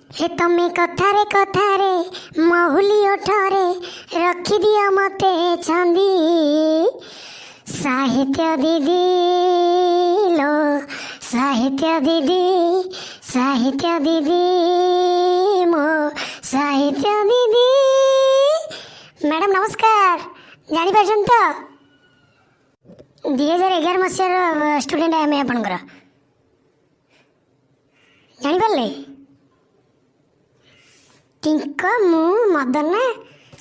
ହେ ତମେ କଥାରେ କଥାରେ ମହୁଲି ଓଠରେ ରଖିଦିଅ ମତେ ଛନ୍ଦି। ସାହିତ୍ୟ ଦିଦି ଲୋ, ସାହିତ୍ୟ ଦିଦି, ସାହିତ୍ୟ ଦିଦି, ମୋ ସାହିତ୍ୟ ଦିଦି। ମ୍ୟାଡ଼ାମ୍ ନମସ୍କାର। ଜାଣିପାରୁଛନ୍ତି ତ? 2011 ମସିହାର ଷ୍ଟୁଡେଣ୍ଟ ଆମେ ଆପଣଙ୍କର। ଜାଣିପାରିଲେ? ଟିଙ୍କ, ମୁଁ, ମଦନା,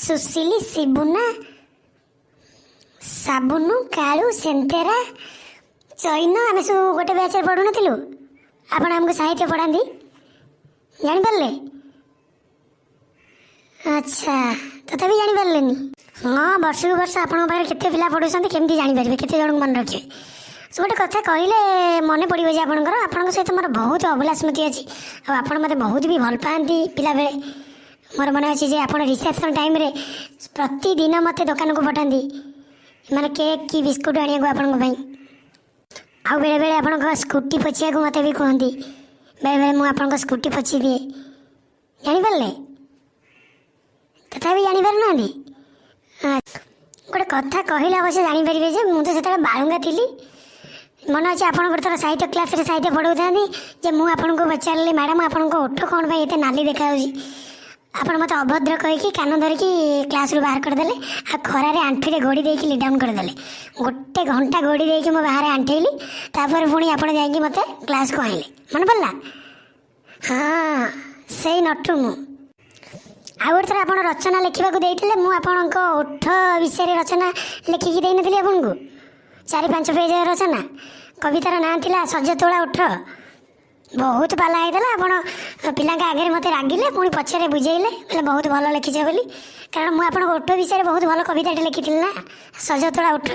ସୁଶୀଲି, ଶିବୁନା, ସାବୁନୁ, କାଳୁ, ସେନ୍ତେରା, ଚୈନ, ଆମେ ସବୁ ଗୋଟେ ବ୍ୟାଚରେ ପଢ଼ୁନଥିଲୁ? ଆପଣ ଆମକୁ ସାହିତ୍ୟ ପଢ଼ାନ୍ତି। ଜାଣିପାରିଲେ? ଆଚ୍ଛା, ତଥାପି ଜାଣିପାରିଲେନି? ହଁ, ବର୍ଷକୁ ବର୍ଷ ଆପଣଙ୍କ ପାଖରେ କେତେ ପିଲା ପଢ଼ୁଛନ୍ତି, କେମିତି ଜାଣିପାରିବେ? କେତେ ଜଣଙ୍କୁ ମନେ ରଖିବେ? ସେ ଗୋଟେ କଥା କହିଲେ ମନେ ପଡ଼ିବ ଯେ ଆପଣଙ୍କର, ଆପଣଙ୍କ ସହିତ ମୋର ବହୁତ ଅଭୁଲା ସ୍ମୃତି ଅଛି ଆଉ ଆପଣ ମୋତେ ବହୁତ ବି ଭଲ ପାଆନ୍ତି। ପିଲାବେଳେ ମୋର ମନେ ଅଛି ଯେ ଆପଣ ରିସେପ୍ସନ୍ ଟାଇମ୍ରେ ପ୍ରତିଦିନ ମୋତେ ଦୋକାନକୁ ପଠାନ୍ତି, ମାନେ କେକ୍ କି ବିସ୍କୁଟ୍ ଆଣିବାକୁ ଆପଣଙ୍କ ପାଇଁ। ଆଉ ବେଳେବେଳେ ଆପଣଙ୍କ ସ୍କୁଟି ପୋଛିବାକୁ ମୋତେ ବି କୁହନ୍ତି। ବେଳେବେଳେ ମୁଁ ଆପଣଙ୍କ ସ୍କୁଟି ପୋଛି ଦିଏ। ଜାଣିପାରିଲେ? ତଥାପି ଜାଣିପାରୁନାହାନ୍ତି? ଗୋଟେ କଥା କହିଲେ ଅବଶ୍ୟ ଜାଣିପାରିବେ ଯେ ମୁଁ ତ ସେତେବେଳେ ବାଳୁଙ୍ଗା ଥିଲି। ମନେ ଅଛି, ଆପଣ ଗୋଟେ ଥର ସାହିତ୍ୟ କ୍ଲାସ୍ରେ ସାହିତ୍ୟ ପଢ଼ଉଥାନ୍ତି ଯେ ମୁଁ ଆପଣଙ୍କୁ ପଚାରିଲି, "ମ୍ୟାଡ଼ାମ୍, ଆପଣଙ୍କ ଓଠ କ'ଣ ପାଇଁ ଏତେ ନାଲି ଦେଖାଯାଉଛି?" ଆପଣ ମୋତେ ଅଭଦ୍ର କହିକି କାନ ଧରିକି କ୍ଲାସ୍ରୁ ବାହାର କରିଦେଲେ ଆଉ ଖରାରେ ଆଣ୍ଠୁରେ ଗୋଡ଼ି ଦେଇକି ଲିଡାଉନ୍ କରିଦେଲେ। ଗୋଟେ ଘଣ୍ଟା ଗୋଡ଼ି ଦେଇକି ମୁଁ ବାହାରେ ଆଣ୍ଠେଇଲି। ତାପରେ ପୁଣି ଆପଣ ଯାଇକି ମୋତେ କ୍ଲାସ୍କୁ ଆଣିଲେ। ମନେ ପଡ଼ିଲା? ହଁ, ସେଇ ନଟୁ ମୁଁ। ଆଉ ଗୋଟେ ଥର ଆପଣ ରଚନା ଲେଖିବାକୁ ଦେଇଥିଲେ, ମୁଁ ଆପଣଙ୍କ ଓଠ ବିଷୟରେ ରଚନା ଲେଖିକି ଦେଇନଥିଲି ଆପଣଙ୍କୁ? 4-5 ପେଜ ରଚନା, କବିତାର ନାଁ ଥିଲା ସଜ ତୋଳା ଓଠ। ବହୁତ ପାଲା ହେଇଥିଲା। ଆପଣ ପିଲାଙ୍କ ଆଗରେ ମୋତେ ରାଗିଲେ, ପୁଣି ପଛରେ ବୁଝେଇଲେ, କହିଲେ ବହୁତ ଭଲ ଲେଖିଛ ବୋଲି। କାରଣ ମୁଁ ଆପଣଙ୍କ ଓଠ ବିଷୟରେ ବହୁତ ଭଲ କବିତାଟେ ଲେଖିଥିଲି ନା, ସଜ ତୋଳା ଓଠ।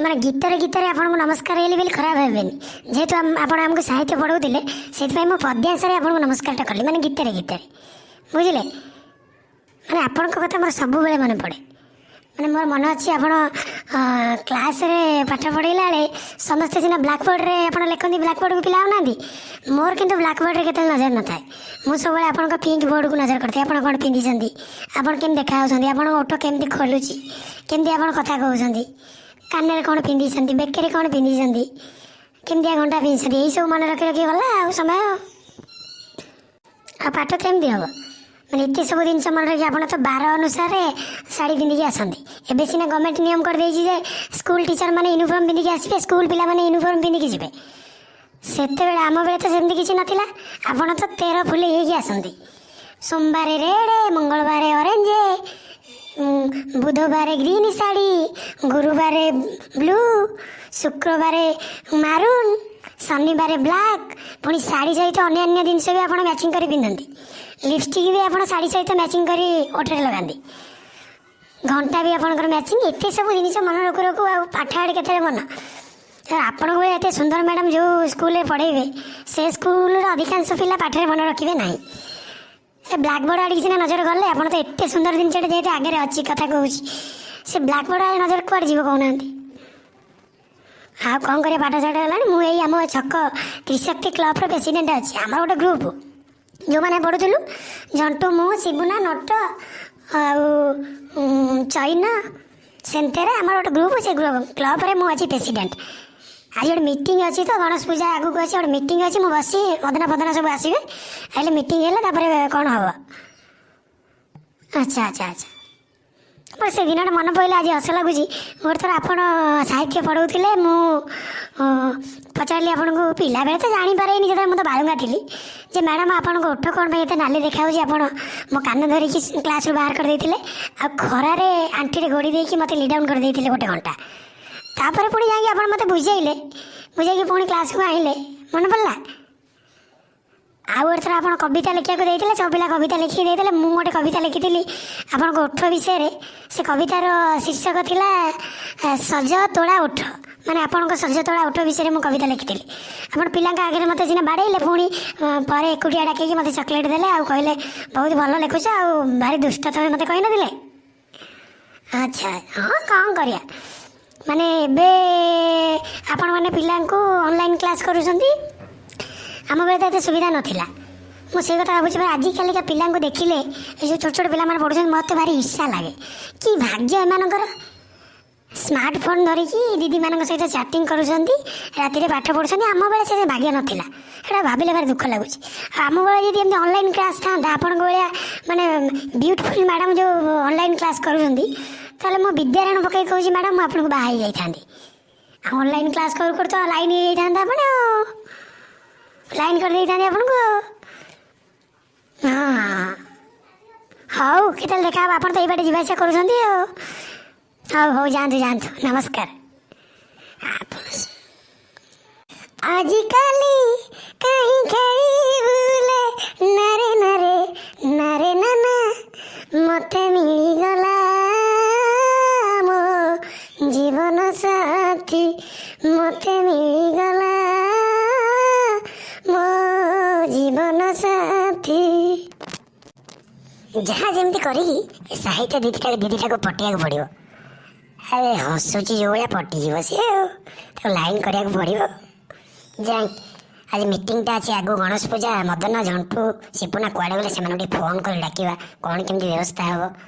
ମାନେ ଗୀତରେ ଗୀତରେ ଆପଣଙ୍କୁ ନମସ୍କାର ହେଲି ବୋଲି ଖରାପ ହେବେନି। ଯେହେତୁ ଆପଣ ଆମକୁ ସାହିତ୍ୟ ପଢ଼ଉଥିଲେ, ସେଥିପାଇଁ ମୁଁ ପଦ୍ୟାଂଶରେ ଆପଣଙ୍କୁ ନମସ୍କାରଟା କଲି, ମାନେ ଗୀତରେ ଗୀତରେ, ବୁଝିଲେ? ମାନେ ଆପଣଙ୍କ କଥା ମୋର ସବୁବେଳେ ମନେ ପଡ଼େ। ମାନେ ମୋର ମନେ ଅଛି, ଆପଣ କ୍ଲାସ୍ରେ ପାଠ ପଢ଼େଇଲା ବେଳେ ସମସ୍ତେ ସିନା ବ୍ଲାକ୍ ବୋର୍ଡ଼ରେ ଆପଣ ଲେଖନ୍ତି, ବ୍ଲାକ୍ ବୋର୍ଡ଼କୁ ପିଲା ଆଉନାହାନ୍ତି। ମୋର କିନ୍ତୁ ବ୍ଲାକ୍ ବୋର୍ଡ଼ରେ କେତେବେଳେ ନଜର ନଥାଏ। ମୁଁ ସବୁବେଳେ ଆପଣଙ୍କ ପିଙ୍କ ବୋର୍ଡ଼କୁ ନଜର କରିଥାଏ। ଆପଣ କ'ଣ ପିନ୍ଧିଛନ୍ତି, ଆପଣ କେମିତି ଦେଖାଯାଉଛନ୍ତି, ଆପଣଙ୍କ ଓଠ କେମିତି ଖୋଲୁଛି, କେମିତି ଆପଣ କଥା କହୁଛନ୍ତି, କାନରେ କ'ଣ ପିନ୍ଧିଛନ୍ତି, ବେକରେ କ'ଣ ପିନ୍ଧିଛନ୍ତି, କେମିତିଆ ଘଣ୍ଟା ପିନ୍ଧିଛନ୍ତି, ଏଇସବୁ ମନେ ରଖି ରଖି ଗଲା ଆଉ ସମୟ। ଆଉ ପାଠ କେମିତି ହେବ? ମାନେ ଏତେ ସବୁ ଜିନିଷ ମନେ ରଖି, ଆପଣ ତ ବାର ଅନୁସାରେ ଶାଢ଼ୀ ପିନ୍ଧିକି ଆସନ୍ତି। ଏବେ ସିନା ଗଭର୍ଣ୍ଣମେଣ୍ଟ ନିୟମ କରିଦେଇଛି ଯେ ସ୍କୁଲ ଟିଚର ମାନେ ୟୁନିଫର୍ମ ପିନ୍ଧିକି ଆସିବେ, ସ୍କୁଲ ପିଲାମାନେ ୟୁନିଫର୍ମ ପିନ୍ଧିକି ଯିବେ। ସେତେବେଳେ ଆମ ବେଳେ ତ ସେମିତି କିଛି ନଥିଲା। ଆପଣ ତ 13 ଫୁଲେଇ ହେଇକି ଆସନ୍ତି। ସୋମବାର ରେଡ୍, ମଙ୍ଗଳବାର ଅରେଞ୍ଜ, ବୁଧବାର ଗ୍ରୀନ୍ ଶାଢ଼ୀ, ଗୁରୁବାର ବ୍ଲୁ, ଶୁକ୍ରବାର ମାରୁନ୍, ଶନିବାର ବ୍ଲାକ୍। ପୁଣି ଶାଢ଼ୀ ସହିତ ଅନ୍ୟାନ୍ୟ ଜିନିଷ ବି ଆପଣ ମ୍ୟାଚିଂ କରି ପିନ୍ଧନ୍ତି। ଲିପଷ୍ଟିକ୍ ବି ଆପଣ ଶାଢ଼ୀ ସହିତ ମ୍ୟାଚିଂ କରି ଓଠରେ ଲଗାନ୍ତି। ଘଣ୍ଟା ବି ଆପଣଙ୍କର ମ୍ୟାଚିଂ। ଏତେ ସବୁ ଜିନିଷ ମନେ ରଖୁ ରଖୁ ଆଉ ପାଠ ଆଡ଼େ କେତେବେଳେ ମନ? ଆପଣଙ୍କ ଭଳିଆ ଏତେ ସୁନ୍ଦର ମ୍ୟାଡ଼ାମ୍ ଯେଉଁ ସ୍କୁଲରେ ପଢ଼େଇବେ, ସେ ସ୍କୁଲର ଅଧିକାଂଶ ପିଲା ପାଠରେ ମନେ ରଖିବେ ନାହିଁ। ସେ ବ୍ଲାକ୍ ବୋର୍ଡ଼ ଆଡ଼ିକି ସିନା ନଜର ଗଲେ, ଆପଣ ତ ଏତେ ସୁନ୍ଦର ଜିନିଷଟା ଯେହେତୁ ଆଗରେ ଅଛି, କଥା କହୁଛି, ସେ ବ୍ଲାକ୍ ବୋର୍ଡ଼ ଆଡ଼େ ନଜର କୁଆଡ଼େ ଯିବ କହୁନାହାନ୍ତି? ଆଉ କ'ଣ କରିବା, ପାଠ ସାଠ ହେଲାଣି। ମୁଁ ଏଇ ଆମ ଛକ ତ୍ରିଶକ୍ତି କ୍ଲବ୍ର ପ୍ରେସିଡେଣ୍ଟ ଅଛି। ଆମର ଗୋଟେ ଗ୍ରୁପ୍, ଯେଉଁମାନେ ପଢ଼ୁଥିଲୁ, ଜଣ୍ଟୁ, ମୁଁ, ଶିବୁନା, ନଟ ଆଉ ଚୈନ, ସେନ୍ତେରା, ଆମର ଗୋଟେ ଗ୍ରୁପ୍। ସେ ଗ୍ରୁପ୍ କ୍ଲବ୍ରେ ମୁଁ ଅଛି ପ୍ରେସିଡେଣ୍ଟ। ଆଜି ଗୋଟେ ମିଟିଂ ଅଛି ତ, ଗଣେଶ ପୂଜା ଆଗକୁ ଅଛି, ଗୋଟେ ମିଟିଂ ଅଛି। ମୁଁ ବସି, ମଦନା ଫଦନା ସବୁ ଆସିବେ। ହେଲେ ମିଟିଂ ହେଲେ ତାପରେ କ'ଣ ହେବ? ଆଚ୍ଛା, ମୋର ସେ ଦିନଟା ମନେ ପଡ଼ିଲା, ଆଜି ହସ ଲାଗୁଛି। ଗୋଟେ ଥର ଆପଣ ସାହିତ୍ୟ ପଢ଼ଉଥିଲେ, ମୁଁ ପଚାରିଲି ଆପଣଙ୍କୁ, ପିଲାବେଳେ ତ ଜାଣିପାରେନି, ଯେତେବେଳେ ମୁଁ ତ ବାଳୁଙ୍ଗା ଥିଲି, ଯେ ମ୍ୟାଡ଼ାମ୍, ଆପଣଙ୍କ ଓଠ କ'ଣ ପାଇଁ ଏତେ ନାଲି ଦେଖାଯାଉଛି? ଆପଣ ମୋ କାନ ଧରିକି କ୍ଲାସ୍ରୁ ବାହାର କରିଦେଇଥିଲେ ଆଉ ଖରାରେ ଆଣ୍ଠିରେ ଗୋଡ଼ି ଦେଇକି ମୋତେ ଲିଡାଉନ୍ କରିଦେଇଥିଲେ ଗୋଟେ ଘଣ୍ଟା। ତାପରେ ପୁଣି ଯାଇକି ଆପଣ ମୋତେ ବୁଝେଇଲେ, ବୁଝେଇକି ପୁଣି କ୍ଲାସ୍କୁ ଆଣିଲେ। ମନେ ପଡ଼ିଲା? ଆଉ ଗୋଟେ ଥର ଆପଣ କବିତା ଲେଖିବାକୁ ଦେଇଥିଲେ, ସବୁ ପିଲା କବିତା ଲେଖିକି ଦେଇଥିଲେ। ମୁଁ ଗୋଟେ କବିତା ଲେଖିଥିଲି ଆପଣଙ୍କ ଓଠ ବିଷୟରେ। ସେ କବିତାର ଶୀର୍ଷକ ଥିଲା ସଜ ତୋଳା ଓଠ। ମାନେ ଆପଣଙ୍କ ସଜ ତୋଳା ଓଠ ବିଷୟରେ ମୁଁ କବିତା ଲେଖିଥିଲି। ଆପଣ ପିଲାଙ୍କ ଆଗରେ ମୋତେ ସିନା ବାଡ଼େଇଲେ, ପୁଣି ପରେ ଏକୁଟିଆ ଡାକିକି ମୋତେ ଚକୋଲେଟ୍ ଦେଲେ ଆଉ କହିଲେ, "ବହୁତ ଭଲ ଲେଖୁଛ ଆଉ ଭାରି ଦୁଷ୍ଟ ତମେ", ମୋତେ କହିନଥିଲେ? ଆଚ୍ଛା, ହଁ, କ'ଣ କରିବା? ମାନେ ଏବେ ଆପଣମାନେ ପିଲାଙ୍କୁ ଅନଲାଇନ୍ କ୍ଲାସ୍ କରୁଛନ୍ତି, ଆମ ବେଳେ ତ ଏତେ ସୁବିଧା ନଥିଲା। ମୁଁ ସେଇ କଥା ଭାବୁଛି ଭାଇ, ଆଜିକାଲିକା ପିଲାଙ୍କୁ ଦେଖିଲେ, ଏ ଯେଉଁ ଛୋଟ ଛୋଟ ପିଲାମାନେ ପଢ଼ୁଛନ୍ତି, ମୋତେ ଭାରି ଈର୍ଷା ଲାଗେ। କି ଭାଗ୍ୟ ଏମାନଙ୍କର, ସ୍ମାର୍ଟଫୋନ୍ ଧରିକି ଦିଦିମାନଙ୍କ ସହିତ ଚାଟିଂ କରୁଛନ୍ତି, ରାତିରେ ପାଠ ପଢ଼ୁଛନ୍ତି। ଆମ ବେଳେ ସେ ଭାଗ୍ୟ ନଥିଲା। ସେଇଟା ଭାବିଲେ ଭାରି ଦୁଃଖ ଲାଗୁଛି। ଆଉ ଆମ ବେଳେ ଯଦି ଏମିତି ଅନଲାଇନ୍ କ୍ଲାସ୍ ଥାନ୍ତା, ଆପଣଙ୍କ ଭଳିଆ ମାନେ ବ୍ୟୁଟିଫୁଲ୍ ମ୍ୟାଡ଼ାମ୍ ଯେଉଁ ଅନଲାଇନ୍ କ୍ଲାସ୍ କରୁଛନ୍ତି, ତାହେଲେ ମୁଁ ବିଦ୍ୟାରାଣ ପକାଇ କହୁଛି ମ୍ୟାଡ଼ାମ୍, ମୁଁ ଆପଣଙ୍କୁ ବାହା ହେଇଯାଇଥାନ୍ତି। ଆଉ ଅନଲାଇନ୍ କ୍ଲାସ୍ କରୁ କରୁ ତ ଲାଇନ୍ ହେଇଯାଇଥାନ୍ତା ଆପଣ, ଆଉ ଲାଇନ୍ କରିଦେଇଥାନ୍ତି ଆପଣଙ୍କୁ ଆଉ। ହଁ, ହଉ, କେତେବେଳେ ଦେଖା ହେବ। ଆପଣ ତ ଏଇ ବାଟେ ଯିବା ଆସିବା କରୁଛନ୍ତି ଆଉ। ହଉ ହଉ, ଯାଆନ୍ତୁ ଯାଆନ୍ତୁ, ନମସ୍କାର। ଆପଣ ଆଜିକାଲି କାହିଁ ଖେଳି ବୁଲେ ନାରେ ନାରେ ନାରେ ନାନା, ମତେ ମିଳିଗଲା ମୋ ଜୀବନ ସାଥୀ, ମତେ ମିଳିଗଲା ମୋ ଜୀବନ ସାଥୀ। ଯାହା ଯେମିତି କରିକି ଏ ସାହିତ୍ୟ ଦିଦିଟାକୁ ପଟେଇବାକୁ ପଡ଼ିବ। ଆରେ, ହସୁଛି ଯେଉଁ ଭଳିଆ, ପଟିଯିବ ସିଏ। ଆଉ ତାକୁ ଲାଇନ୍ କରିବାକୁ ପଡ଼ିବ। ଯାଇ ଆଜି ମିଟିଂଟା ଅଛି ଆଗକୁ ଗଣେଶ ପୂଜା। ମଦନ, ଝଣ୍ଟୁ, ସିପୁନା କୁଆଡ଼େ ଗଲେ? ସେମାନଙ୍କୁ ଟିକେ ଫୋନ୍ କରି ଡାକିବା, କ'ଣ କେମିତି ବ୍ୟବସ୍ଥା ହେବ।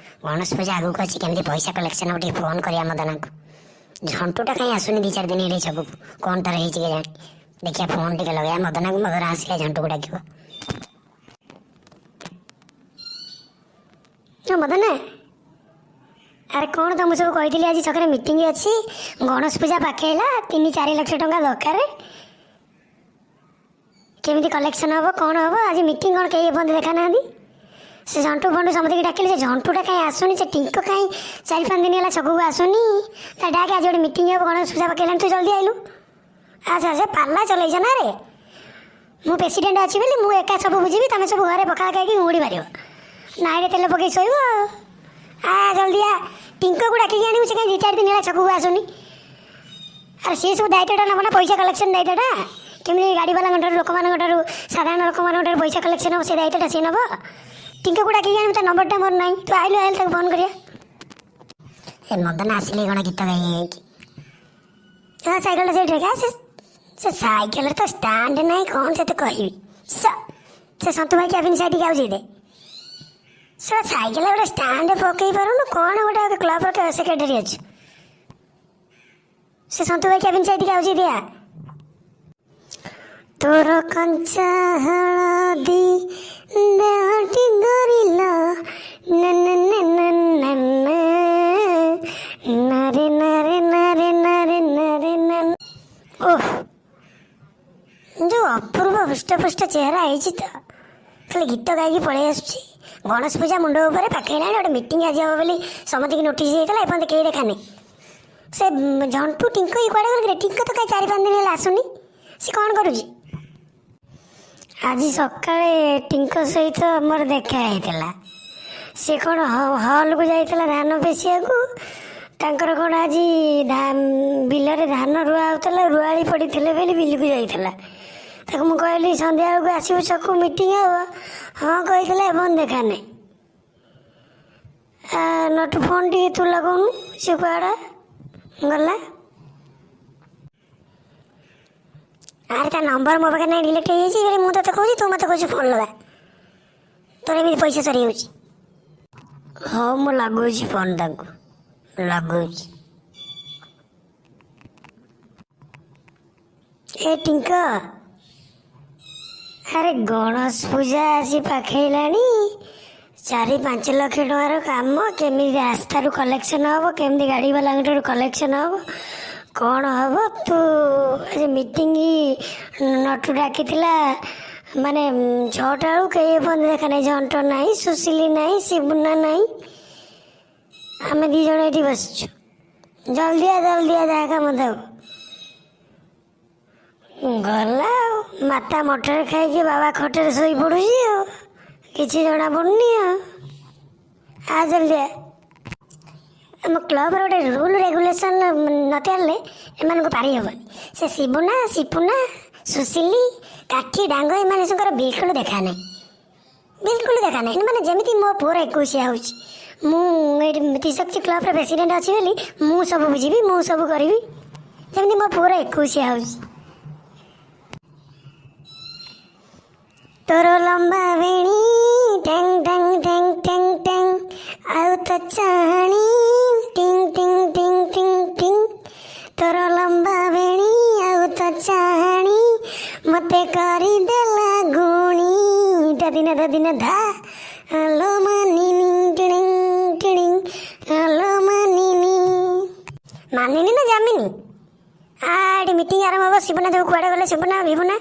ଗଣେଶ ପୂଜା ଆଗକୁ ଅଛି, କେମିତି ପଇସା କଲେକ୍ସନ୍ ହେବ, ଟିକେ ଫୋନ୍ କରିବା ମଦନାକୁ। ଝଣ୍ଟୁଟା କାହିଁ ଆସୁନି 2-4 ଦିନ ହେଲେ ଛକକୁ? କ'ଣ ତାର ହେଇଛି କେଜାଣି? ଦେଖିବା, ଫୋନ୍ ଟିକେ ଲଗାଇବା ମଦନାକୁ। ମଦନା ଆସିଲେ ଝଣ୍ଟୁକୁ ଡାକିବ। ହଁ ମଦନା, ଆରେ କ'ଣ ତ ମୁଁ ସବୁ କହିଥିଲି, ଆଜି ଛକରେ ମିଟିଂ ଅଛି, ଗଣେଶ ପୂଜା ପାଖେଇଲା, 3-4 ଲକ୍ଷ ଟଙ୍କା ଦରକାର, କେମିତି କଲେକ୍ସନ୍ ହେବ, କ'ଣ ହେବ, ଆଜି ମିଟିଂ। କ'ଣ କେହି ଏପର୍ଯ୍ୟନ୍ତ ଦେଖା ନାହାନ୍ତି? ସେ ଝଣ୍ଟୁ ଫଣ୍ଟୁ ସମସ୍ତଙ୍କୁ ଡାକିଲି, ସେ ଝଣ୍ଟୁଟା କାହିଁ ଆସୁନି? ସେ ଟିଙ୍କ କାହିଁ 4-5 ଦିନ ହେଲା ଛକକୁ ଆସୁନି? ତା ଡାକେ, ଆଜି ଗୋଟେ ମିଟିଂ ହେବ, ଗଣେଶ ପୂଜା ପାଖେଇଲାଣି, ତୁ ଜଲ୍ଦି ଆଇଲୁ। ଆଚ୍ଛା, ସେ ପାଲା ଚଲେଇଛ ନା ରେ? ମୁଁ ପ୍ରେସିଡେଣ୍ଟ ଅଛି ବୋଲି ମୁଁ ଏକା ସବୁ ବୁଝିବି, ତମେ ସବୁ ଘରେ ପଖାଳ ଖାଇକି ଉଙ୍ଗୁଡ଼ି ମାରିବ, ନାଇରେ ତେଲ ପକେଇ ଶୋଇବ। ଆଉ ଆ, ଜଲ୍ଦି ଆ, ଟିଙ୍କକୁ ଡାକିକି ଆଣିବୁ। ସେ କାହିଁ 2-4 ଦିନ ହେଲା ଛକକୁ ଆସୁନି? ଆରେ, ସିଏ ସବୁ ଦାୟିତ୍ୱଟା ନେବ ନା, ପଇସା କଲେକ୍ସନ୍ ଦାୟିତ୍ୱଟା। କେମିତି ଗାଡ଼ିବାଲାଙ୍କ ଠାରୁ, ଲୋକମାନଙ୍କ ଠାରୁ, ସାଧାରଣ ଲୋକମାନଙ୍କ ଠାରୁ ପଇସା କଲେକ୍ସନ୍ ହେବ, ସେ ଦାୟିତ୍ୱଟା ସିଏ ନେବ। ଟିଙ୍କକୁ ଡାକିକି ଆଣିବୁ, ତା ନମ୍ବରଟା ମୋର ନାହିଁ। ତୁ ଆଇଲୁ ଆଇଲୁ, ତାକୁ ଫୋନ୍ କରିବା। ଏ ମଦନ ଆସିଲେ କ'ଣ ଗୀତ ଗାଇ ଗାଇକି। ହଁ, ସାଇକେଲଟା ସେଇଠି ରଖା। ସେ ସାଇକେଲରେ ତ ଷ୍ଟାଣ୍ଡ ନାହିଁ, କ'ଣ ତତେ କହିବି। ସେ ସନ୍ତୁ ଭାଇ କ୍ୟାବିନ୍ ସାଇଡ୍ ଯାଉଛି ଦେ। ସେ ସାଇକେଲ ଗୋଟେ ଷ୍ଟାଣ୍ଡ ପକେଇ ପାରୁନୁ, କ'ଣ ଗୋଟେ କ୍ଲବର ସେକ୍ରେଟାରୀ ଅଛି। ସେ ସନ୍ତୁ ଭାଇ କ୍ୟାବିନ୍ ସାଇଡ୍ ଯାଉଛି ଦିଆ। ତୋର କଞ୍ଚା ହଳଦୀ ଦେହଟି ଗରିଲ ନା ନା ନା ନା ନା ନା ନାରେ ନାରେ ନାରେ ନାରେ ନାରେ ନା। ଓହ, ଯୋଉ ଅପୂର୍ବ ହୃଷ୍ଟପୁଷ୍ଟ ଚେହେରା ହେଇଛି ତ, ଖାଲି ଗୀତ ଗାଇକି ପଳେଇ ଆସୁଛି। ଗଣେଶ ପୂଜା ମୁଣ୍ଡ ଉପରେ ପାଖେଇଲାଣି, ଗୋଟେ ମିଟିଂ ଆଜି ହେବ ବୋଲି ସମସ୍ତଙ୍କୁ ନୋଟିସ୍ ହେଇଥିଲା, ଏପର୍ଯ୍ୟନ୍ତ କେହି ଦେଖାନି। ସେ ଝଣ୍ଟୁ, ଟିଙ୍କ ଇଏ କୁଆଡ଼େ ଗଲେ? ଟିଙ୍କ ତ କାହିଁ 4-5 ଦିନ ହେଲା ଆସୁନି, ସେ କ'ଣ କରୁଛି? ଆଜି ସକାଳେ ଟିଙ୍କ ସହିତ ମୋର ଦେଖା ହେଇଥିଲା। ସେ କ'ଣ ହଲ୍କୁ ଯାଇଥିଲା ଧାନ ପେଶିବାକୁ। ତାଙ୍କର କ'ଣ ଆଜି ବିଲରେ ଧାନ ରୁଆ ହେଉଥିଲା, ରୁଆଳି ପଡ଼ିଥିଲେ ବୋଲି ବିଲକୁ ଯାଇଥିଲା। ତାକୁ ମୁଁ କହିଲି, ସନ୍ଧ୍ୟାବେଳକୁ ଆସିବୁ ଛକକୁ, ମିଟିଂ ହେବ। ହଁ କହିଥିଲା, ଏପର୍ଯ୍ୟନ୍ତ ଦେଖା ନାହିଁ। ନଟୁ, ଫୋନ୍ ଟିକେ ତୁ ଲଗାଉନୁ, ସେ କୁଆଡ଼େ ଗଲା? ଆରେ, ତା ନମ୍ବର ମୋ ପାଖରେ ନାହିଁ, ଡିଲିଟ୍ ହେଇଯାଇଛି ବୋଲି ମୁଁ ତୋତେ କହୁଛି, ତୁ ମୋତେ କହୁଛୁ ଫୋନ୍ ଲଗା। ତୋର ଏମିତି ପଇସା ସରିଯାଉଛି। ହଉ, ମୁଁ ଲଗାଉଛି ଫୋନ୍, ତାକୁ ଲଗାଉଛି। ଏ ଟିଙ୍କ, ଆରେ ଗଣେଶ ପୂଜା ଆସି ପାଖେଇଲାଣି, 4-5 ଲକ୍ଷ ଟଙ୍କାର କାମ, କେମିତି ରାସ୍ତାରୁ କଲେକ୍ସନ୍ ହେବ, କେମିତି ଗାଡ଼ିବାଲାଙ୍କ ଠାରୁ କଲେକ୍ସନ୍ ହେବ, କ'ଣ ହେବ? ତୁ ଆଜି ମିଟିଂ ନଟୁ ଡାକିଥିଲା ମାନେ 6ଟା ବେଳକୁ, କେହି ଏପର୍ଯ୍ୟନ୍ତ ଦେଖା ନାହିଁ। ଝଣ୍ଟ ନାହିଁ, ସୁଶୀଲି ନାହିଁ, ଶିବୁନା ନାହିଁ, ଆମେ 2 ଜଣ ଏଇଠି ବସିଛୁ। ଜଲ୍ଦି ଆ, ଜଲ୍ଦି ଆ, ଯାହା କାମ ଥାଉ। ଗଲା ଆଉ, ମାତା ମଠରେ ଖାଇକି ବାବା ଖଟରେ ଶୋଇ ପଡ଼ୁଛି, ଆଉ କିଛି ଜଣା ପଡ଼ୁନି। ଆଉ ଆ, ଜଲ୍ଦି ଆ। ଆମ କ୍ଲବର ଗୋଟେ ରୁଲ୍ ରେଗୁଲେସନ୍ ନ ତିଆରିଲେ ଏମାନଙ୍କୁ ପାରି ହେବନି। ସେ ଶିବୁନା, ସିପୁନା, ସୁଶୀଲି, କାଠି, ଡାଙ୍ଗ, ଏମାନେ ସବୁଙ୍କର ବିଲକୁଲ ଦେଖା ନାହିଁ, ବିଲକୁଲ ଦେଖା ନାହିଁ। ମାନେ ଯେମିତି ମୋ ପୁଅର ଏକୋଇଶିଆ ହେଉଛି, ମୁଁ ଏଇଠି ତ୍ରିଶକ୍ତି କ୍ଲବର ପ୍ରେସିଡେଣ୍ଟ ଅଛି ବୋଲି ମୁଁ ସବୁ ବୁଝିବି, ମୁଁ ସବୁ କରିବି, ଯେମିତି ମୋ ପୁଅର ଏକୋଇଶିଆ ହେଉଛି। ତୋର ଲମ୍ବା ବେଣୀ ଟେଙ୍ଗ ଟେଙ୍ଗ ଟେଙ୍ଗ ଟେଙ୍ଗ ଟେଙ୍ଗ, ଆଉ ତ ଚାହାଣୀ ଟିଙ୍ଗ ଟିଙ୍ଗ ଟିଙ୍ଗ ଟିଙ୍ଗ ଟିଙ୍ଗ। ତୋର ଲମ୍ବା ବେଣୀ ଆଉ ତ ଚାହାଣୀ ମତେ କରିଦେଲା ଗୁଣି। ଦିନ ଦିନ ଧା ଆଲୋ ମାନିନି, ଟିଣିଂ ଟିଣିଂ, ଆଲୋ ମାନିନି। ମାନିନି ନା ଜାମିନି? ଏଠି ମିଟିଂ ଆରମ୍ଭ ହବ। ଶିବୁନା ସବୁ କୁଆଡ଼େ ଗଲେ? ଶିବୁନା, ବିବୁନା,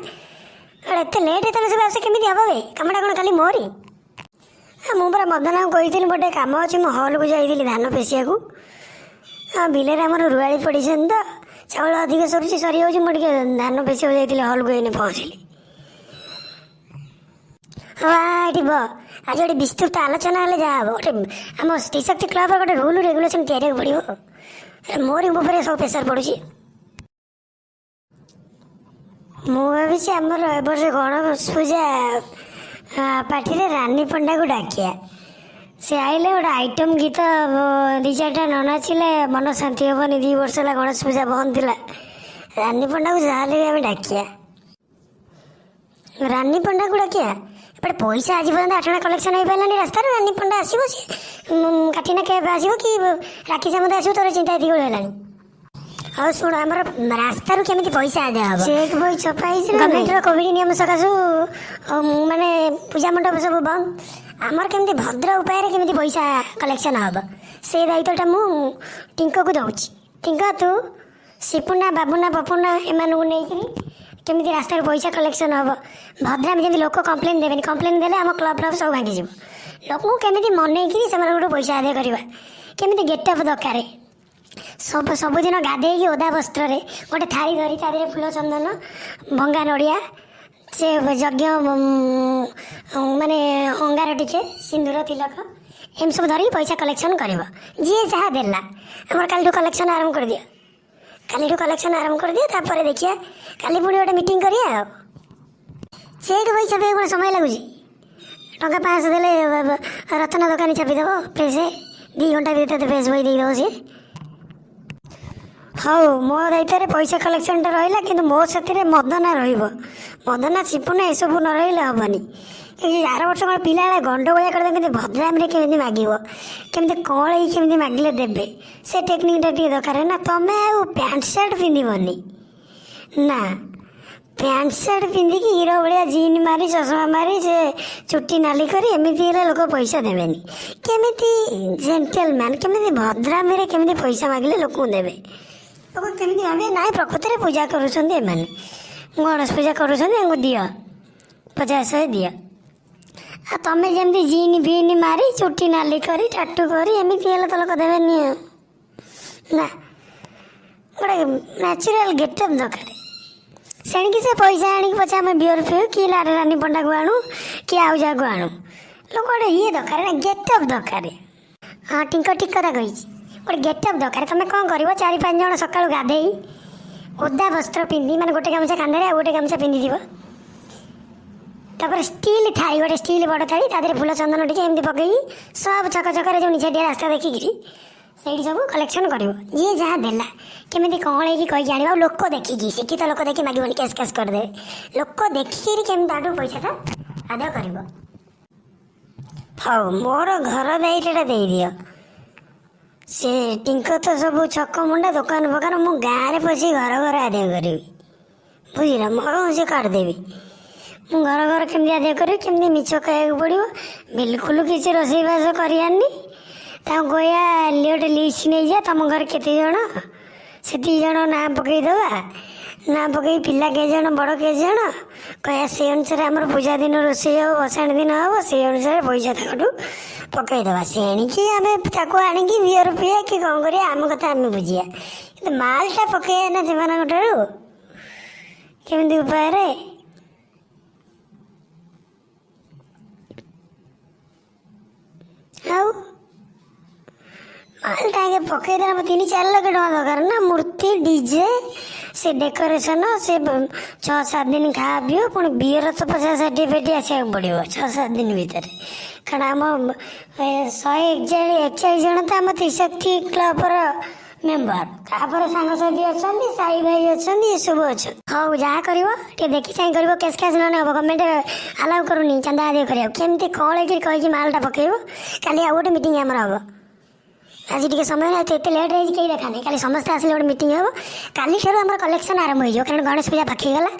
ଏତେ ଲେଟ୍ ତମେ ସବୁ ଆସ, କେମିତି ହବ ବେ? କାମଟା କ'ଣ ଖାଲି ମୋରି? ମୁଁ ପରା ମଦନାକୁ କହିଥିଲି ଗୋଟେ କାମ ଅଛି। ମୁଁ ହଲ୍କୁ ଯାଇଥିଲି ଧାନ ପେଶିବାକୁ। ହଁ, ବିଲରେ ଆମର ରୁଆଳି ପଡ଼ିଛନ୍ତି ତ, ଚାଉଳ ଅଧିକ ସରୁଛି, ସରିଯାଉଛି। ମୁଁ ଟିକେ ଧାନ ପେଶିବାକୁ ଯାଇଥିଲି ହଲ୍କୁ, ଏଇନେ ପହଞ୍ଚିଲି। ହଁ, ଏଠି ବ। ଆଜି ଗୋଟେ ବିସ୍ତୃତ ଆଲୋଚନା ହେଲେ ଯାହା ହବ। ଗୋଟେ ଆମ ସ୍ତ୍ରୀଶକ୍ତି କ୍ଲବର ଗୋଟେ ରୁଲ୍ ରେଗୁଲେସନ୍ ତିଆରି ହେବାକୁ ପଡ଼ିବ। ମୋରି ଉପରେ ସବୁ ପ୍ରେସର ପଡ଼ୁଛି। ମୁଁ ଭାବିଛି ଆମର ଏ ବର୍ଷ ଗଣେଶ ପୂଜା ପାର୍ଟିରେ ରାନୀ ପଣ୍ଡାକୁ ଡାକିବା। ସେ ଆଇଲେ ଗୋଟେ ଆଇଟମ୍ ଗୀତ ଦୁଇ ଚାରିଟା ନ ନାଚିଲେ ମନ ଶାନ୍ତି ହେବନି। 2 ବର୍ଷ ହେଲା ଗଣେଶ ପୂଜା ବନ୍ଦ ଥିଲା। ରାନୀ ପଣ୍ଡାକୁ ଯାହାହେଲେ ବି ଆମେ ଡାକିବା। ରାନୀ ପଣ୍ଡାକୁ ଡାକିବା। ଏପଟେ ପଇସା ଆଜି ପର୍ଯ୍ୟନ୍ତ ଆଠଣା କଲେକ୍ସନ୍ ହେଇପାରିଲାନି ରାସ୍ତାରେ। ରାନୀ ପଣ୍ଡା ଆସିବ, ସେ କାଟିନା କେବେ ଆସିବ କି ରାକ୍ଷୀ ସାମନ୍ତ ଆସିବ, ତୋର ଚିନ୍ତା ଏତିକି ହେଲାଣି। ହଉ ଶୁଣ, ଆମର ରାସ୍ତାରୁ କେମିତି ପଇସା ଆଦାୟ ହବ? ଚେକ୍ ବହି ଛପା ହେଇଛି। ଗଭର୍ଣ୍ଣମେଣ୍ଟର କୋଭିଡ ନିୟମ ସକାଶୁ ମାନେ ପୂଜା ମଣ୍ଡପ ସବୁ ବନ୍ଦ। ଆମର କେମିତି ଭଦ୍ର ଉପାୟରେ କେମିତି ପଇସା କଲେକ୍ସନ୍ ହବ, ସେ ଦାୟିତ୍ୱଟା ମୁଁ ଟିଙ୍କକୁ ଦେଉଛି। ଟିଙ୍କ, ତୁ ସିପୁନା, ବାବୁନା, ପପୁନା ଏମାନଙ୍କୁ ନେଇକିରି କେମିତି ରାସ୍ତାରୁ ପଇସା କଲେକ୍ସନ୍ ହବ ଭଦ୍ରାମି, ଯେମିତି ଲୋକ କମ୍ପ୍ଲେନ୍ ଦେବେନି। କମ୍ପ୍ଲେନ୍ ଦେଲେ ଆମ କ୍ଲବ୍ ଫ୍ଲବ୍ ସବୁ ଭାଙ୍ଗିଯିବ। ଲୋକଙ୍କୁ କେମିତି ମନେଇକିରି ସେମାନଙ୍କଠୁ ପଇସା ଆଦାୟ କରିବା, କେମିତି ଗେଟଅପ୍ ଦରକାର। ସବୁଦିନ ଗାଧେଇକି ଓଦା ବସ୍ତ୍ରରେ ଗୋଟେ ଥାଳି ଧରି, ତା ଦେହରେ ଫୁଲ, ଚନ୍ଦନ, ଭଙ୍ଗା ନଡ଼ିଆ, ସେ ଯଜ୍ଞ ମାନେ ଅଙ୍ଗାର ଟିକେ, ସିନ୍ଦୁର, ତିଲକ ଏମିତି ସବୁ ଧରିକି ପଇସା କଲେକ୍ସନ୍ କରିବ। ଯିଏ ଯାହା ଦେଲା, ଆମର କାଲିଠୁ କଲେକ୍ସନ୍ ଆରମ୍ଭ କରିଦିଅ। କାଲିଠୁ କଲେକ୍ସନ୍ ଆରମ୍ଭ କରିଦିଅ, ତାପରେ ଦେଖିବା। କାଲି ପୁଣି ଗୋଟେ ମିଟିଂ କରିବା। ଆଉ ଚେକ୍ ବହି ଛାପିବାକୁ କ'ଣ ସମୟ ଲାଗୁଛି? ଟଙ୍କା 500 ଦେଲେ ରତ୍ନ ଦୋକାନୀ ଛାପିଦେବ ଫ୍ରେସ୍। 2 ଘଣ୍ଟା ଭିତରେ ତତେ ଫ୍ରେସ୍ ବହି ଦେଇଦେବ ସିଏ। ହଉ, ମୋ ଦାୟିତ୍ୱରେ ପଇସା କଲେକ୍ସନଟା ରହିଲା, କିନ୍ତୁ ମୋ ସାଥିରେ ମଦନା ରହିବ। ମଦନା, ସିପୁନା ଏସବୁ ନ ରହିଲେ ହେବନି। ଏଇ ଆର ବର୍ଷ କ'ଣ ପିଲା ଗଣ୍ଡଗୋଳିଆ କରିଦେବେ। କେମିତି ଭଦ୍ରାମିରେ କେମିତି ମାଗିବ, କେମିତି କଅଁଳେଇ କେମିତି ମାଗିଲେ ଦେବେ, ସେ ଟେକ୍ନିକଟା ଟିକେ ଦରକାର ନା। ତମେ ଆଉ ପ୍ୟାଣ୍ଟ ସାର୍ଟ ପିନ୍ଧିବନି ନା। ପ୍ୟାଣ୍ଟ ସାର୍ଟ ପିନ୍ଧିକି ହିରୋ ଭଳିଆ ଜିନ୍ ମାରି, ଚଷମା ମାରି, ସେ ଚୁଟି ନାଲି କରି ଏମିତି ହେଲେ ଲୋକ ପଇସା ଦେବେନି। କେମିତି ଜେଣ୍ଟେଲମ୍ୟାନ୍, କେମିତି ଭଦ୍ରାମିରେ କେମିତି ପଇସା ମାଗିଲେ ଲୋକଙ୍କୁ ଦେବେ। ଲୋକ କେମିତି ଭାବିବେ, ନାଇଁ, ପ୍ରକୃତରେ ପୂଜା କରୁଛନ୍ତି ଏମାନେ, ଗଣେଶ ପୂଜା କରୁଛନ୍ତି, ଏଙ୍କୁ ଦିଅ 50 100 ଦିଅ। ଆଉ ତମେ ଯେମିତି ଜିନ୍ ଫିନ୍ ମାରି, ଚୁଟି ନାଲି କରି, ଟାଟୁ କରି ଏମିତି ହେଲେ ତ ଲୋକ ଦେବେନି ଆଉ। ନା, ଗୋଟେ ନ୍ୟାଚୁରାଲ୍ ଗେଟଅପ୍ ଦରକାର। ସେଣିକି ସେ ପଇସା ଆଣିକି ପଛେ ଆମେ ବିୟର ପିଉ କି ଲାରେ ରାନୀ ପଣ୍ଡାକୁ ଆଣୁ କି ଆଉ ଯାହାକୁ ଆଣୁ, ଲୋକ ଗୋଟେ ଇଏ ଦରକାର ନା, ଗେଟଅପ୍ ଦରକାର। ହଁ, ଟିଙ୍କ ଠିକ୍ କଥା କହିଛି। ଗୋଟେ ଗେଟଅପ୍ ଦରକାର। ତମେ କ'ଣ କରିବ, ଚାରି ପାଞ୍ଚ ଜଣ ସକାଳୁ ଗାଧେଇ ଓଦା ବସ୍ତ୍ର ପିନ୍ଧି, ମାନେ ଗୋଟେ ଗାମୁଛା କାନ୍ଧରେ ଆଉ ଗୋଟେ ଗାମୁଛା ପିନ୍ଧିଥିବ। ତାପରେ ଷ୍ଟିଲ୍ ଥାଳି, ଗୋଟେ ଷ୍ଟିଲ୍ ବଡ଼ ଥାଳି, ତା ଦେହରେ ଫୁଲ ଚନ୍ଦନ ଟିକେ ଏମିତି ପକେଇକି ସବୁ ଛକ ଛକରେ ଯେଉଁ ନିଛାଟିଆ ରାସ୍ତା ଦେଖିକିରି ସେଇଠି ସବୁ କଲେକ୍ସନ୍ କରିବ। ଯିଏ ଯାହା ଦେଲା, କେମିତି କଅଁଳେଇକି କହିକି ଆଣିବ। ଆଉ ଲୋକ ଦେଖିକି, ଶିକ୍ଷିତ ଲୋକ ଦେଖି ମାଗିବନି, କେସ୍ କେସ୍ କରିଦେବେ। ଲୋକ ଦେଖିକିରି କେମିତି ତାଠୁ ପଇସାଟା ଆଦାୟ କରିବ। ହଉ, ମୋର ଘର ଦାୟିତ୍ୱଟା ଦେଇଦିଅ। ସେ ଟିଙ୍କ ତ ସବୁ ଛକ ମୁଣ୍ଡା, ଦୋକାନ ଫୋକାନ। ମୁଁ ଗାଁରେ ପଶି ଘର ଘର ଆଦାୟ କରିବି, ବୁଝିଲ? ମୋର ସେ କାଟିଦେବି। ମୁଁ ଘର ଘର କେମିତି ଆଦାୟ କରିବି? କେମିତି ମିଛ କହିବାକୁ ପଡ଼ିବ, ବିଲକୁଲ କିଛି ରୋଷେଇବାସ କରିବାନି। ତାଙ୍କୁ କହିବା, ଗୋଟେ ଲିଷ୍ଟ ନେଇଯା, ତମ ଘରେ କେତେ ଜଣ ସେତିକି ଜଣ ନାଁ ପକେଇଦେବା। ନାଁ ପକେଇ ପିଲା କେତେ ଜଣ, ବଡ଼ କେତେ ଜଣ କହିବା। ସେଇ ଅନୁସାରେ ଆମର ପୂଜା ଦିନ ରୋଷେଇ ହେବ, ଭସାଣି ଦିନ ହେବ, ସେଇ ଅନୁସାରେ ପଇସା ତାଙ୍କଠୁ ପକେଇଦେବା। ସେଣିକି ଆମେ ତାକୁ ଆଣିକି ବିୟର ପିଇବା କି କ'ଣ କରିବା, ଆମ କଥା ଆମେ ବୁଝିବା। କିନ୍ତୁ ମାଲଟା ପକେଇବା ନା ସେମାନଙ୍କ ଠାରୁ କେମିତି ଉପାୟରେ। ଆଉ ମାଲଟା ଆଗେ ପକେଇଦେଲେ ଆମ 3-4 ଲକ୍ଷ ଟଙ୍କା ଦରକାର ନା। ମୂର୍ତ୍ତି, ଡିଜେ, ସେ ଡେକୋରେସନ, ସେ 6-7 ଦିନ ଖାଆ ପିଅ, ପୁଣି ବିୟର ତ 50-60 ପେଟି ଆସିବାକୁ ପଡ଼ିବ 6-7 ଦିନ ଭିତରେ। କାରଣ ଆମ 141 ଜଣ ତ ଆମ ତ୍ରିଶକ୍ତି କ୍ଲବର ମେମ୍ବର, ତାପରେ ସାଙ୍ଗସାଥି ଅଛନ୍ତି, ସାଇ ଭାଇ ଅଛନ୍ତି, ଏସବୁ ଅଛନ୍ତି। ହଉ, ଯାହା କରିବ ଟିକେ ଦେଖି ଚାହିଁ କରିବ। କ୍ୟାସ୍ କ୍ୟାସ୍ ନହେଲେ ହବ, ଗଭର୍ଣ୍ଣମେଣ୍ଟ ଆଲାଉ କରୁନି ଚାନ୍ଦା ଆଦାୟ କରିବାକୁ। କେମିତି କଣ କହିକି ମାଲଟା ପକେଇବ। କାଲି ଆଉ ଗୋଟେ ମିଟିଂ ଆମର ହବ। ଆଜି ଟିକେ ସମୟ ନାହିଁ, ଏତେ ଲେଟ୍ ହେଇଛି, କେହି ଦେଖା ନାହିଁ। କାଲି ସମସ୍ତେ ଆସିଲେ ଗୋଟେ ମିଟିଂ ହେବ। କାଲିଠାରୁ ଆମର କଲେକ୍ସନ୍ ଆରମ୍ଭ ହେଇଯିବ, କାରଣ ଗଣେଶ ପୂଜା ପାଖେଇ ଗଲା।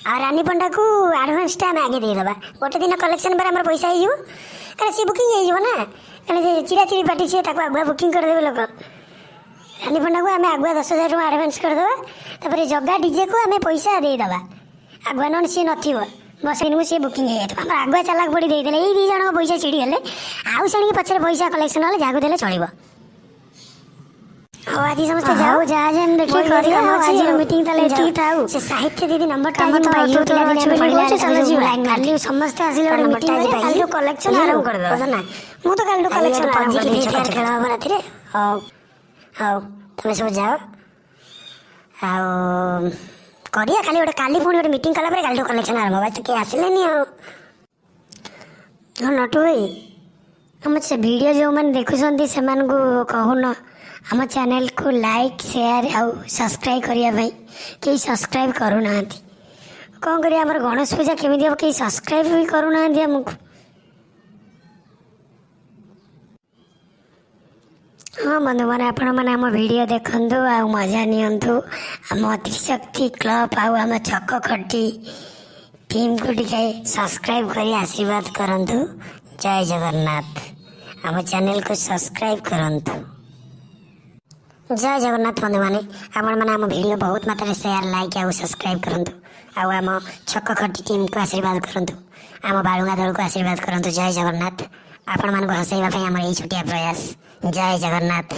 ଆଉ ରାନୀ ପଣ୍ଡାକୁ ଆଡ଼ଭାନ୍ସଟା ଆମେ ଆଗେ ଦେଇଦେବା। ଗୋଟେ ଦିନ କଲେକ୍ସନ୍ ପରେ ଆମର ପଇସା ହେଇଯିବ, କାରଣ ସିଏ ବୁକିଂ ହେଇଯିବ ନା। କାରଣ ସେ ଚିରାଚିରି ପାର୍ଟି, ସିଏ ତାକୁ ଆଗୁଆ ବୁକିଂ କରିଦେବେ ଲୋକ। ରାନୀ ପଣ୍ଡାକୁ ଆମେ ଆଗୁଆ 10,000 ଟଙ୍କା ଆଡ଼ଭାନ୍ସ କରିଦେବା। ତାପରେ ଜଗା ଡିଜେକୁ ଆମେ ପଇସା ଦେଇଦେବା ଆଗୁଆ, ନହେଲେ ସିଏ ନଥିବ ବସେଇନୁ, ସିଏ ବୁକିଂ ହେଇଯାଇଥିବ। ଆମର ଆଗୁଆ ଚାଲାକ ପଡ଼ି ଦେଇଦେଲେ ଏଇ ଦୁଇ ଜଣଙ୍କ ପଇସା ଛିଡ଼ିଗଲେ, ଆଉ ସେଣିକି ପଛରେ ପଇସା କଲେକ୍ସନ୍ ହେଲେ ଯାହାକୁ ଦେଲେ ଚଳିବ। ହଉ, ଆଜି ସମସ୍ତେ ଯାଉ, ଯାହା ଯେମିତି ଦେଖିକି କରିବା। ଆଉ ଆଜିର ମିଟିଂ ତାହେଲେ ଏତିକି ଥାଉ। ସେ ସାହିତ୍ୟ ଦିଦି ନମ୍ବରଟା ଆଜି ମୁଁ ପାଇଯିବ। ପିଲାଦିନେ ଆମେ ପଢିଲା ବେଳେ ଚାଲ ଯିବା। କାଲି ସମସ୍ତେ ଆସିଲେ ଗୋଟେ ମିଟିଂ କରିବା। କାଲିଠୁ କଲେକ୍ସନ ଆରମ୍ଭ କରିଦେବା ନା? ମୁଁ ତ କାଲିଠୁ କଲେକ୍ସନ ଆରମ୍ଭ କରିଦେବି। ଖେଳ ହବ ରାତିରେ। ହଉ ହଉ, ତମେ ସବୁ ଯାଅ ଆଉ କରିବା। କାଲି ଗୋଟେ, କାଲି ପୁଣି ଗୋଟେ ମିଟିଂ କଲା ପରେ କାଲିଠୁ କଲେକ୍ସନ ଆରମ୍ଭ ହବ। ଆଜି ତ କେହି ଆସିଲେନି। ଆଉ ହଁ, ନଟୁ ଭାଇ, ଆମ ସେ ଭିଡ଼ିଓ ଯେଉଁମାନେ ଦେଖୁଛନ୍ତି, ସେମାନଙ୍କୁ କହୁନ ଆମ ଚ୍ୟାନେଲକୁ ଲାଇକ୍, ସେୟାର ଆଉ ସବସ୍କ୍ରାଇବ୍ କରିବା ପାଇଁ। କେହି ସବସ୍କ୍ରାଇବ୍ କରୁନାହାନ୍ତି। କ'ଣ କରିବା? ଆମର ଗଣେଶ ପୂଜା କେମିତି ହେବ? କେହି ସବସ୍କ୍ରାଇବ୍ ବି କରୁନାହାନ୍ତି ଆମକୁ। ହଁ ବନ୍ଧୁମାନେ, ଆପଣମାନେ ଆମ ଭିଡ଼ିଓ ଦେଖନ୍ତୁ ଆଉ ମଜା ନିଅନ୍ତୁ। ଆମ ତ୍ରିଶକ୍ତି କ୍ଲବ୍ ଆଉ ଆମ ଛକ ଖଟି ଟିମ୍କୁ ଟିକେ ସବସ୍କ୍ରାଇବ୍ କରି ଆଶୀର୍ବାଦ କରନ୍ତୁ। ଜୟ ଜଗନ୍ନାଥ। ଆମ ଚ୍ୟାନେଲକୁ ସବସ୍କ୍ରାଇବ୍ କରନ୍ତୁ। ଜୟ ଜଗନ୍ନାଥ। ବନ୍ଧୁମାନେ, ଆପଣମାନେ ଆମ ଭିଡ଼ିଓ ବହୁତ ମାତ୍ରାରେ ସେୟାର, ଲାଇକ୍ ଆଉ ସବସ୍କ୍ରାଇବ୍ କରନ୍ତୁ ଆଉ ଆମ ଛକ ଖଟି ଟିମ୍କୁ ଆଶୀର୍ବାଦ କରନ୍ତୁ, ଆମ ବାଳୁଙ୍ଗା ଦଳକୁ ଆଶୀର୍ବାଦ କରନ୍ତୁ। ଜୟ ଜଗନ୍ନାଥ। ଆପଣମାନଙ୍କୁ ହସାଇବା ପାଇଁ ଆମର ଏଇ ଛୋଟିଆ ପ୍ରୟାସ। ଜୟ ଜଗନ୍ନାଥ।